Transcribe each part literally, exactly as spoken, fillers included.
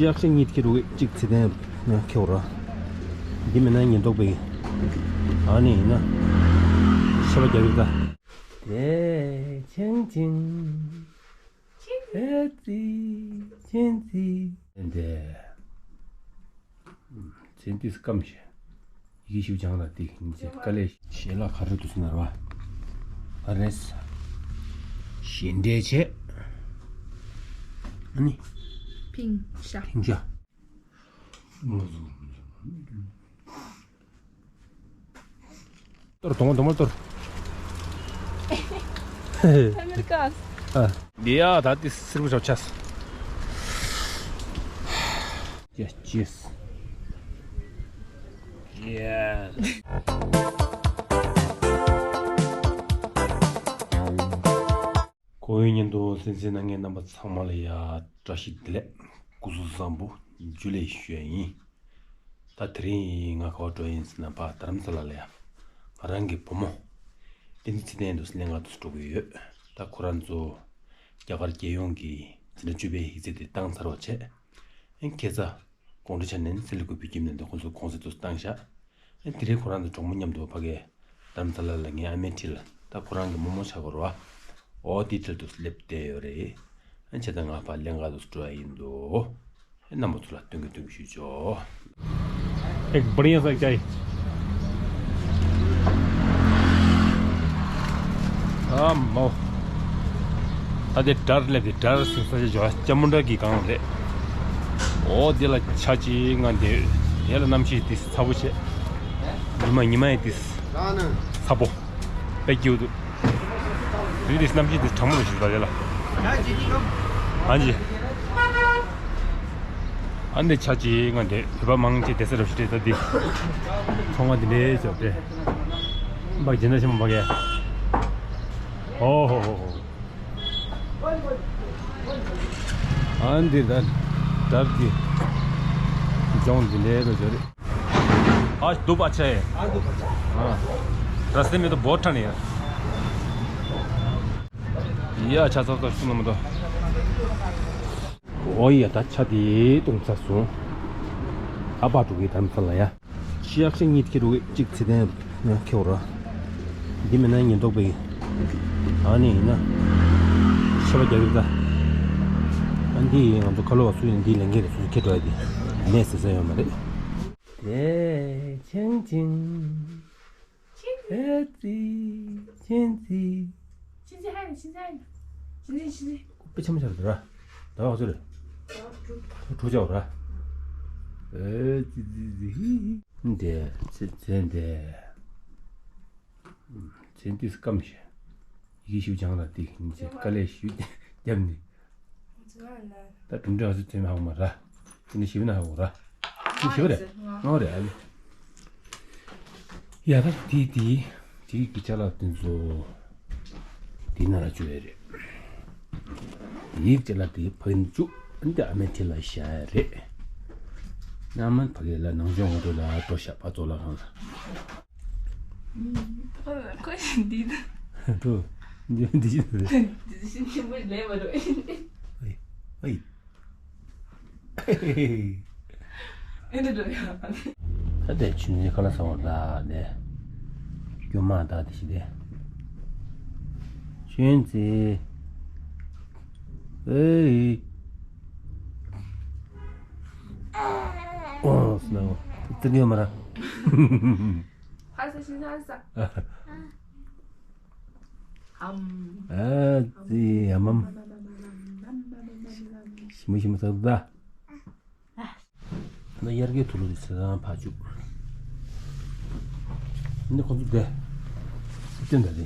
གཡག་ཤ་གཉིས་ཁྱེར་རུ་གཅིག་ཚེ་བརྟན་ཁྱེར་ར། འདི་མིན་ན་ཉེན་རྟོག་པས། ཨ་ནི་ཡིན་ན། ཤ་བ་རྒྱག་གི་ད། དེ་ཆིང་ཆིང་། ཨེ་ཙི། ཆིང་ཙི། དེ། ཚེ་འདིས་སྐམ་ཞིང་། ཡི་གེ་ཞིག་སྦྱང་ལ་དེ་ཡིན་ཚེ་དཀའ་ལས་ཞེ་ལ་ག་རེ་འདུག་སེ་ན་ར་བ། ཨ་རེས། ཞེ་འདྲའི་བྱས། ཨ་ནི། ཕིང་ཤ། ཕིང་ཤ། གཏོར་དོང་དོང་མ་གཏོར། ཨ་མེ་རི་ཀ། ཨ། འདི་ཡ་ད་དེ་སིར་བུ་ཞབས་ཆས། Yes, yes. Yes. ཁོ་བོའི་སྙན་ཐོ་གསན་གཟིགས་གནང་མཁན་རྣམ་པ་ཚང་མ་ལ་ཡ་བཀྲ་ཤིས་བདེ་ལེགས། སྐུ་གཟུགས་བཟང་པོ། ཇུ་ལེ་ཞུ་ཡ་ཡིན། ད་དེ་རིང་ང་ག་པར་འགྲོ་ཡིན་ཟེར་ན་ཕར་རྡ་རམ་ས་ལ་ལ་ཡ། ང་རང་གི་བུ་མོ། བསྟན་འཛིན་ཚེ་བརྟན་དུ་གླེང་ག་དུ་འགྲོ་གི་ཡོད། ད་ཁོ་རང་ཚོ་རྒྱ་གར་རྒྱལ་ཡོངས་ཀྱི་འཛིན་གྲྭ་བཅུ་པའི་ཡིག་ཚད་དེ་བཏང་ཚར་བ་བྱས། ཨེ་ཁ་སང་དགོང་དྲོ་ཆ་ནས་སེ་ལ་ཀུ་བོད་ཁྱིམ་ནས་འདི་ཁོ་ཚོ་གུང་སེང་དུ་བཏང་ཤག་ཨེ་དེ་རིང་ཁོ་རང་ཚོ་གྲོགས་མོ་མཉམ་དུ་ཕ་གིར་རྡ་རམ་ས་ལ་ལ་ངའི་ཨ་མའི་འཁྲིས་ལ་ད་ཁོ་རང་གི་རྨོ་མོ་ཆགས་ཀྱི་རེད་བ། འོ་དེའི་འཁྲིས་དུ་སླེབས་བསྡད་ཡོད་རེད། ཨེ་བྱས་ཙང་ང་ཕར་གླེང་ག་དུ་འགྲོ་ཡ་ཡིན་འདུག་ཨེ་རྣམ་པ་ཚོ་ལ་སྟོན་གི་སྟོན་གི་ཞུས་ཆོག एक बढ़िया सा चाय। ཨ་མོ། ད་དེ་དགྲར་སླེབས་ཏེ་དགྲར་སེམས་ས་ཆ་འཇོག་ལྕམ་མོ་འདྲ་གི་གང་རེད། འོ་དེ་ལ་ཆ་གཅིག་ང་དེ་དེ་ལ་གནམ་གཤིས་དེ་ཚ་པོ་བྱས། ཉི་མ་ཉི་མ་ཡི་དེ་ཚ་པོ་དཔེ་སྐྱིད་འདུག་དེ་དེ་གནམ་གཤིས་དེ་གྲང་མོ་རེད་ཞིག་ད་དེ་ལ། ཨ་ཅི། ཨ་འདི་ཆ་གཅིག་ང་དེ་བོད་པ་མང་ཆེ་བསྡད་ས་རབ་ཞིག་རེད་ད་འདི། ཚོང་ཁང་འདི་འདྲའི་ཞོག་དེ། འབག་སྦྱིན་བདག་ཆེན་མོ་འབག་གས། ཨོ་ཧོ་ཧོ་ཧོ། ཨ་འདི་ད་དགྲར་གྱི་ལྗོངས་འདི་འདྲའི་རུ་ཞོག་རེད། आज धूप अच्छा है। हाँ, रास्ते में तो बहुत ठंड है यार। ཡ་ཆ་ཚང་ཚང་ཤུ་ན་མ་དོ། ཨོ་ཡ་ད་ཆ་དེ་བཏུང་ཚར་སོང་། ཨ་ཕ་འགྲོ་གི་དམ་ཚ་ལ་ཡ། ཤི་ཡག་ཤི་གཉིས་ཁྱེར་རུ་གཅིག་ཚེ་བརྟན་ཁྱེར་ར། འདི་མིན་ན་ཉེན་རྟོག་པས། ཨ་ནི་ཡིན་ན། ཤ་བ་རྒྱག་གི་ད། ཨ་འདི་ཡིན་ང་ཚོ་ཁ་ལོ་བ་སུ་ཡིན་འདི་ལེན་མཁན་རེད་སུ་ཁྱེར་འགྲོ་ཡ་དེ། ནས་ཟེར་ས་ཡོད་མ་རེད། དེ་ཆིང་ཆིང་། ཨེ་ཙི། ཆིང་ཙི། ཆིང་ཙི་ཧ་ཡ། ཆིང་ཙི་ཧ་ཡ། ཆིང་ཙི། ཆིང་ཙི། དཔེ་ཆེན་པོ་ཆགས་འདུག་ར། ཟླ་བ་ག་ཚོད་རེད། དྲུག་ཆགས་ར། ཨེ་ཙི་ཙི་ཙི་ཧི་ཧི། འདི་ཚེ་ཚེ་འདི། ཚེ་འདི་སྐམ་ཞིང་། ཡི་གེ་ཞིག་སྦྱང་ལ་དེ་ཡིན་ཚེ་དཀའ་ལས་ཞུས་ཏེ་བརྒྱབ་ནས། ད་གྲུབ་འབྲས་ང་ཚོ་ཐོན་ཧ་གོ་མ་ར། དེ་ནི་ཞིབ་ན་ཧ་གོ་ར། དེ་ཞིབ་རེད། ང་རེད་ཨ་ལེ། ཡ་ད་དེ་དེ་དེ་གི་ཅ་ལག་དེ་ཚོ་དེ་ན་ལ་བཅུག་ཡ་རེད། ཡིག་ཅ་ལག་དེ་ཕ་གི་ནས་བཅུག་འདི་ཨ་མའི་འཁྲིས་ལ་བཞག་ཡ་རེད། ཨ་མ་ཕ་གི་ལ་ནང་ཆོས་ངོ་སྤྲོད་ལ་འགྲོ་ཤག་ཕ་ཚོ་ལ་ཁང་ལ། ཁོ་ཁོ་ཞིག་འདི་ད། འགྲོ། འདི་འདི་ཞིག་འདི། འདི་ཞིག་ཆེན་པོ་ལས་མ་འགྲོ། ཨེ་ཨེ། ཨེ་འདྲ་འགྲོ་ཡ། ད་དེ་ཆུ་ནི་ཁ་ལ་ས་བར་ད་དེ། སྐྱོ་མ་ད་དེ་ཞིག་དེ། ཆུན་ཙི། ཨེ། ཨོ་སྣང་ཙི་ནི་མ་ར། ཧ་ས་ཤི་ཧ་ས། ཨམ། ཨ་ཙི་ཨམ་ཨམ། ཤི་མོ་ཤི་མོ་ས་ད། ན་དབྱར་ཁའི་དུག་ལོག་དེ་ཚེ་དང་ཕར་བཅུག་ནི་ཁོང་ཚོ་དེ། སྟོན་ད་དེ།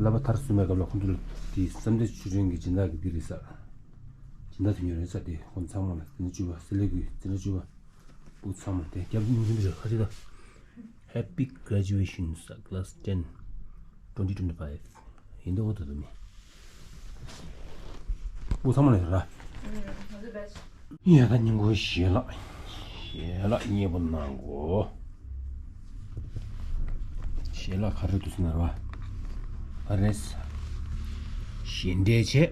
ལབ་པ་མཐར་སོན་པའི་སྐབས་ལ་ཁོང་ཚོ་ལ་དེ་བསམ་གཏན་ཆོས་སྒྲོན་གྱི་སྦྱིན་བདག་གི་དེ་རེད་ས། སྦྱིན་བདག་དོན་གཉེར་རེད་ས་དེ་ཁོང་ཚང་མ་ལ་དེ་ནི་བཅུ་པ་སི་ལེ་ཀུའི་དེ་ནི་བཅུ་པ། སྤུ་ཚང་མ་དེ་རྒྱབ་ཀྱི་མི་འདུག་རེད་ཁ་ཅིག་ད། Happy graduation class ten twenty twenty-five. ཡིན་འདུག་ད་དུ་མི། སྤུ་ཚང་མ་ལ་ཡོད་ར། ཡ་ད་ཉིན་གུང་ཞལ་ལག་ཞལ་ལག་མཉེས་པོ་གནང་གོ། ཞལ་ལག་ག་རེ་འདུག་ཟེར་ན་ར། ཨ་རེས། ཞལ་འབྲས་བྱས།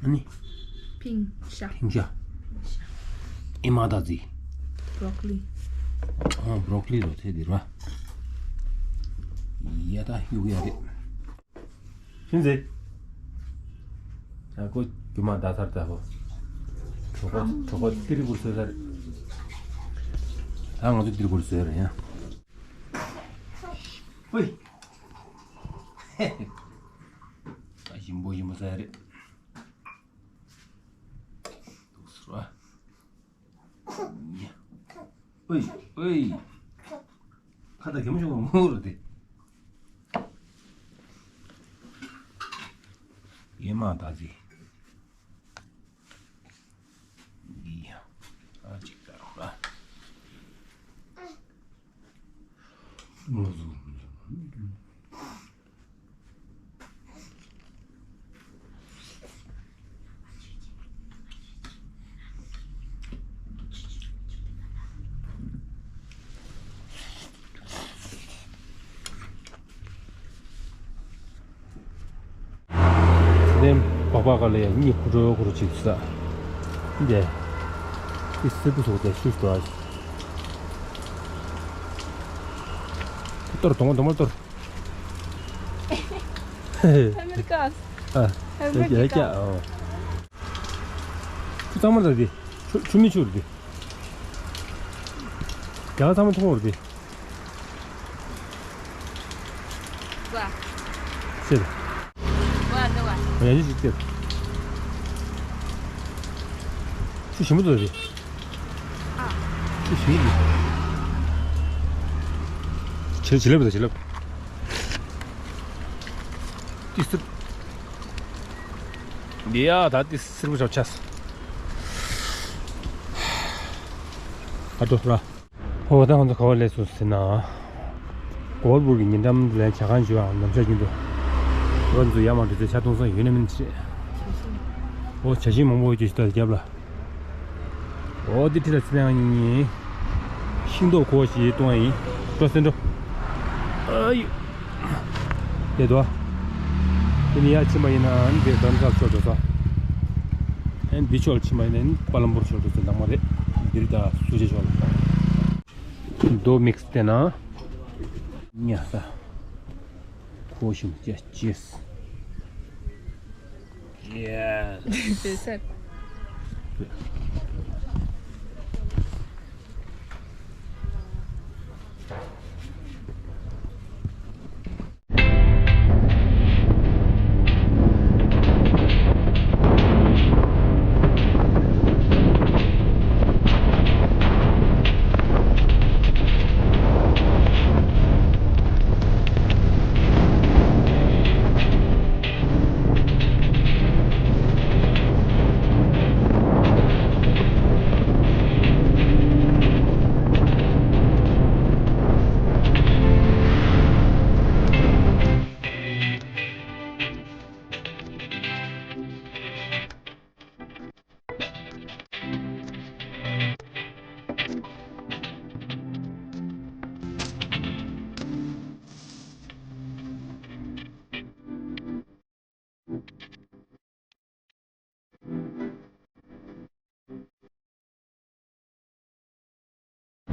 ཨ་ནི། ཕིང་ཤ། ཕིང་ཤ། ཨེ་མ་ད་ཛི། བྷྲོ་ཀོ་ལི། ཨ་བྷྲོ་ཀོ་ལི་རོ་ཐེ་དི་ར། ཡ་ད་གཡུག་ཡ་རེད། ཕིང་ཛི། ཨ་ཀོ་རྒྱུ་མ་ད་ཚར་ད་ཧོ། གྲོགས་པོ་གྲོགས་པོ་ཏི་རི་གུར་སོས་ཚར། ད་ང་ཚོ་ཏི་རི་གུར་སོས་རེད་ཡ། ཧོꯏ། ད་ཞིམ་པོ་ཞིམ་པོ་ཟ་ཡ་རེད། འདུག་སོ། ཨོའི་ཨོའི། ཁ་ད་གད་མོ་ཤོར་བ་མོ་རུ་དེ། ཡེ་མ་ད་ཟི། འདི་ཡ། ཨ་ཅིག་ད་རོགས་ལ། ནེམ་པག་པ་ག་ལ་ཡ་གཉིད་ཁུ་རོ་ཁུ་རོ་ཅིག་ས། འདི་འདི་སེར་པོ་སོགས་དེ་ཤུ་ཤུ་ར། གཏོར་དོང་དོང་མ་གཏོར། ཨ་མེ་རི་ཀ། ཨ། ཨ་མེ་རི་ཀ། ཨ། ཆུ་གཙང་མ་རེད་དེ། ཆུ་ཆུ་མིག་ཆུ་རེད་དེ། རྒྱ་གར་ཚང་མ་མཐོང་བ་རེད་དེ། ཝ། ཟེར། ཝ་ནི་ཝ། ཡང་ཅིག་ཅིག་སྟེར། ཆུ་ཞིམ་པོ་འདུག་རེད། ཨ། ཆུ་ཞིམ་པོ་འདུག་བྱི་བྱི་ལེབ་དང་བྱི་ལེབ། ཏི་སི། འདི་ཡ་ད་ཏི་སིར་བུ་ཞབས་ཆས། ཨ་ཏོ་ར། ཧོ་ད་ང་ཚོ་ག་བ་སླེབས་སོང་ཟེར་ན། གོ་ལ་པུར་གྱི་ཉེ་འགྲམ་ལ་ཇ་ཁང་བརྗོད་ཨང་ནམ་ཞག་རྒྱུན་དུ། ང་ཚོ་ཡར་མར་འགྲོ་ཚེ་ཇ་འཐུང་ས་ཡོད་ན་མིན་ཞེས། ཨོ་ཇ་ཤིང་མང་པོ་ཡོད་ཀྱི་ཞིག་ད་རྒྱབ་ལ། ཨོ་འདི་ཁྲི་ལ་ཚི་ལེང་ཡིན། ཤིང་ཏོག་གོ་ཞིག་གཏོང་ཡ་ཡིན། འགྲོ་སེ་འགྲོ། ཨ་ཡུ། དེ་དོ། དེ་ནི་ཡར་ཕྱིན་པ་ཡིན་ན་འདི་རྡ་རམ་ས་ལ་ཕྱོགས་འགྲོ་ས། ཨེ་འདི་ཕྱོགས་ལ་ཕྱིན་པ་ཡིན་ན་ཀ་ལམ་པུར་ཕྱོགས་འགྲོ་ས་ནང་མ་རེད། འདིར་ད་སུ་ཇེ་ཕྱོགས་ལ། རྡོ་མིག་སི་དེ་ན། ཉ་ས། ཁོ་ཞིམ་ཅེས་ཅེས། Yes.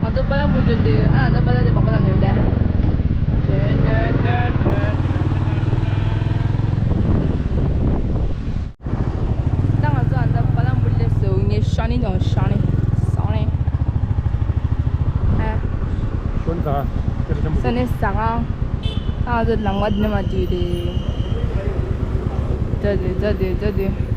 ང་ཚོ་པ་ལམ་པུར་འགྲོ་དུས་ཨ་ད་པ་ལ་དེ་མ་པ་ལ་ནས་འདས། ད་ང་ཚོ་ཨ་ད་པ་ལམ་པུར་སླེབས་སོང་། ངས་ཤ་ནི་དང་ཤ་ནི་ཟ་ནི། ཨ། ཤ་ནི་ཟ་ཁང་། ཤ་ནི་ཟ་ཁང་། ད་ང་ཚོ་ལམ་ཁ་འདི་ནས་མར་འདུས་ཏེ། ད་དུས་ད་དུས་ད་དུས།